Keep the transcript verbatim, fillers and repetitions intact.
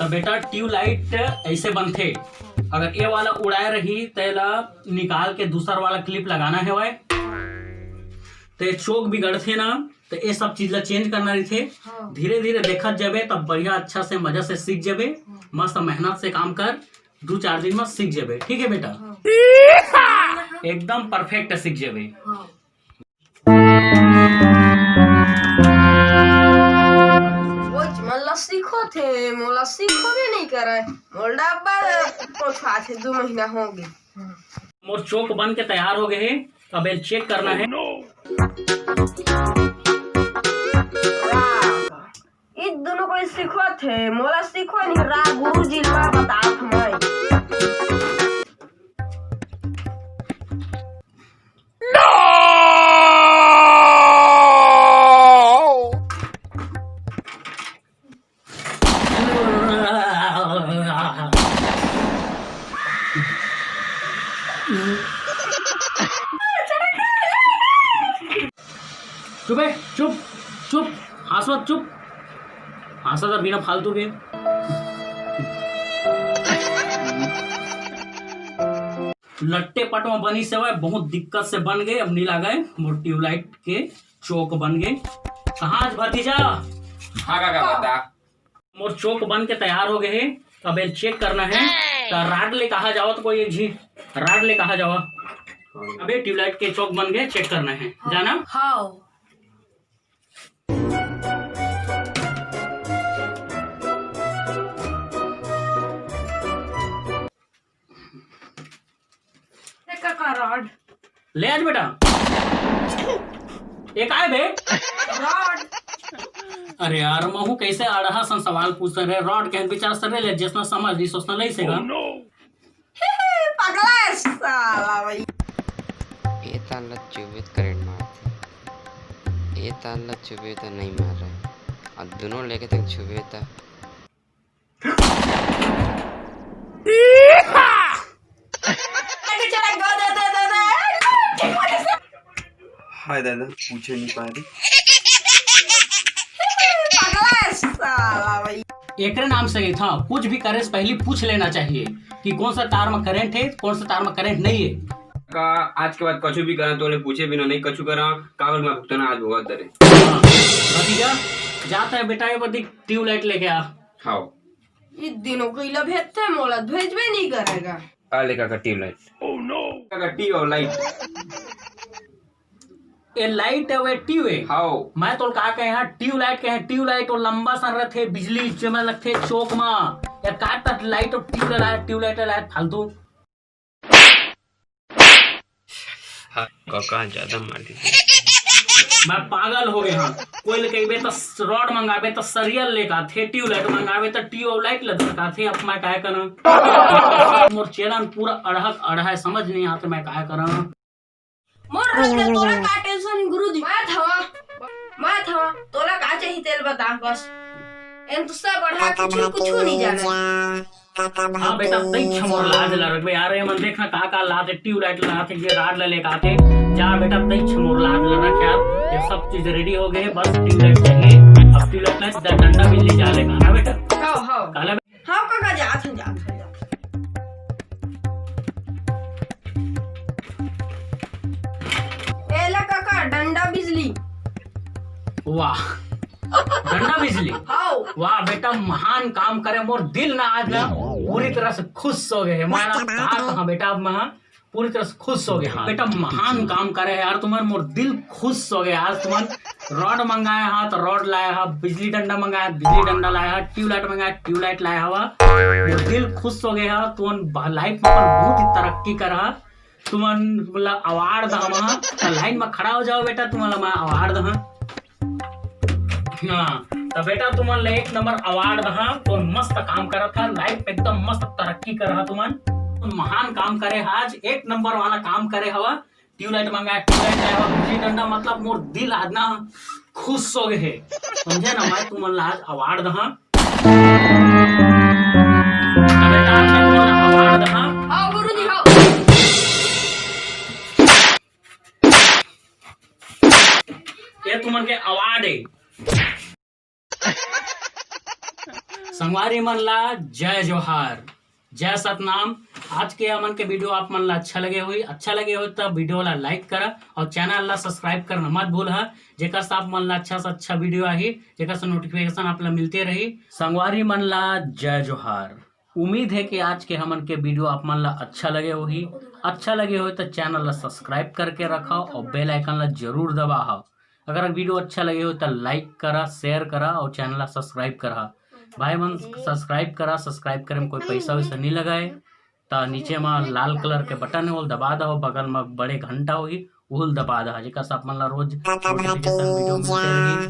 तो बेटा, ट्यूबलाइट ऐसे बनथे। अगर ये वाला उड़ाए रही, तो एला निकाल के दूसर वाला क्लिप लगाना हे भाई। तो ये चोक बिगड़थे ना, तो ये सब चीज ला चेंज करना रहिथे। हाँ। धीरे धीरे देखत जबे, तब बढ़िया, अच्छा से, मजा से सीख जबे। हाँ। मस्त मेहनत से काम कर, दू चार दिन में सीख जबे, ठीक है बेटा? हाँ। एकदम परफेक्ट सीख जबे। हाँ। वो मन ला सीखो थे, मोला सीखो भी नहीं करे। मोला डब्बा पहुंचा थे, दो महीना हो गए। मोर चोक बन के तैयार हो गए हे, अब एल चेक करना है। ये दोनों कोई सीखो थे, मोला सीखो नहीं रा गुरु जी ला बतात मैं। चुप है, चुप, चुप, हाँस मत, चुप। हाँसा था बिना फालतू के। लट्टे पट में बनी सेवा बहुत दिक्कत से बन गए, अब नहीं लागे। मोर ट्यूबलाइट के चोक बन गए। कहाँ आज भतीजा? हाँ काका, बता। मोर चोक बन के तैयार हो गए हे, अब एल चेक करना है। तो राड ले कहा जावा, तो कोई एक झी राड ले कहा जावा। अबे ट्यूबलाइट के चोक बन गए, चेक करना है, जाना। हाँ। ए काका, रॉड। ले आज बेटा। ये काय बे? रॉड। अरे यार, महू कैसे अड़हा सन सवाल पूछ रहे, रॉड के विचार सर ले, जैसना समझ ली, सोचना नहीं सेगा। पगला है साला भाई। ए तार ला चुबे त करंट मारथे, ए तार ला चुबे त नहीं मार रहे, अब दोनों लेके तक छुबे त हाय दादा, पूछे नहीं पा रही। एकरे नाम से ही था, कुछ भी करे से पहले पूछ लेना चाहिए कि कौन सा तार में करंट है, कौन सा तार में करंट नहीं है। का आज के बाद कछु भी करा तो ले पूछे बिना नहीं कछु करा, काबर मैं भुगतना आज भोगत दरे। हाँ, भतीजा, जाता है बेटा, ये बदी ट्यूबलाइट लेके आ। हाँ। ये दिनों को इला भेजते हैं, मोला भेजबे नहीं करेगा। आ ले काका ट्यूबलाइट। Oh no! काका ट्यूबलाइट। ए लाइट है, वे ट्यूब है। हाओ। मैं तो का कहे, हाँ, ट्यूबलाइट कहे, ट्यूबलाइट वो लंबा सन रथे, बिजली जेमा लगथे चोक मा। या का तक लाइट और ट्यूब लाइट, ट्यूबलाइट लाइट फालतू। हाँ, काका ज्यादा मार दी। मैं पागल हो गया हाँ। कोई ले कहिबे तो रॉड मंगाबे तो सरियल लेके आथे, ट्यूबलाइट मंगाबे तो ट्यूबलाइट ले धरकाथे। अब मैं काय करा? मोर चैनल पूरा अड़हक अड़हा है, समझ नहीं आते मैं काय करा। मोर रंग तोला का टेंशन गुरुजी? मैं थवा, मैं थवा, तोला का चाहिए तेल बता बस। एन तो सब बढ़ा कुछ कुछ नहीं जाना। हाँ बेटा, तई छमोर लाज ला रख बे यार, ये मन देखना का का लात है, ट्यूबलाइट लात है, ये राड ला लेके आते। जा बेटा, तई छमोर लाज ला रख यार, ये सब चीज रेडी हो गए, बस ट्यूबलाइट चाहिए। अब ट्यूबलाइट ना ड-, डंडा भी ले जा लेगा ना बेटा। हाँ, हाँ। काला हाँ काका, जात हन, जात हन, जात हन। एला काका, डंडा बिजली। वाह, डंडा बिजली। हाओ। वाह बेटा, महान काम करे, मोर दिल ना आज ना पूरी तरह से खुश हो गए। हमारा का कहा बेटा, अब मैं पूरी तरह से खुश हो गया। हाँ। बेटा, महान काम करे है यार तुमन, मोर दिल खुश हो गया यार तुमन। रॉड मंगाया हा तो रॉड लाया हा, बिजली डंडा मंगाया, बिजली डंडा लाया हा, ट्यूबलाइट मंगाया, ट्यूबलाइट लाया हवा। मोर दिल खुश हो गया हा, तुमन लाइफ में अपन बहुत ही तरक्की करा हा। तुमन ला अवार्ड दहा, तो लाइन में खड़ा हो जाओ बेटा, तुमन ला मैं अवार्ड दहा। हाँ, तो बेटा तुमन ले एक नंबर अवार्ड दहा, तो मस्त काम करत हा, लाइफ में एकदम मस्त तरक्की कर रहा तुमन। तुम महान काम करे हा, आज एक नंबर वाला काम करे हवा। ट्यूबलाइट मंगाया, ट्यूबलाइट लाया हवा, गुल्ली डंडा, मतलब मोर दिल आज ना खुश हो गए है, समझे ना। मैं तुमन ला आज अवार्ड दहा। अबे बेटा, मैं तुमन ला अवार्ड दहा। हाँ गुरुजी, हाँ। ये तुमन के अवार्ड है। संगवारी मन ला जय जोहार, जय सतनाम। आज के हमन के वीडियो आप मन ला अच्छा लगे होही, अच्छा लगे होही त वीडियो ला लाइक करा और चैनल ला सब्सक्राइब करना मत भूलहा, जेकर से आप मन ला अच्छा से अच्छा वीडियो आही, जेकर से नोटिफिकेशन आप ला मिलते रही। संगवारी मन ला जय जोहार। उम्मीद है कि आज के हमन के वीडियो आप मन ला अच्छा लगे होही। अच्छा लगे होही त चैनल ला सब्सक्राइब करके रखा और बेल आइकन ला जरूर दबाहा। अगर वीडियो अच्छा लगे हो त लाइक करा, शेयर करा और चैनल ला सब्सक्राइब करा। भाई मन सब्सक्राइब करा, सब्सक्राइब करे में कोई पैसा वैसा नहीं लगाए। त नीचे मा लाल कलर के बटन है, ओल दबा दहो, बगल मा बड़े घंटा होही, ओल दबा दहा, जेकर से आप मन ला रोज नोटिफिकेशन वीडियो मिलते रही।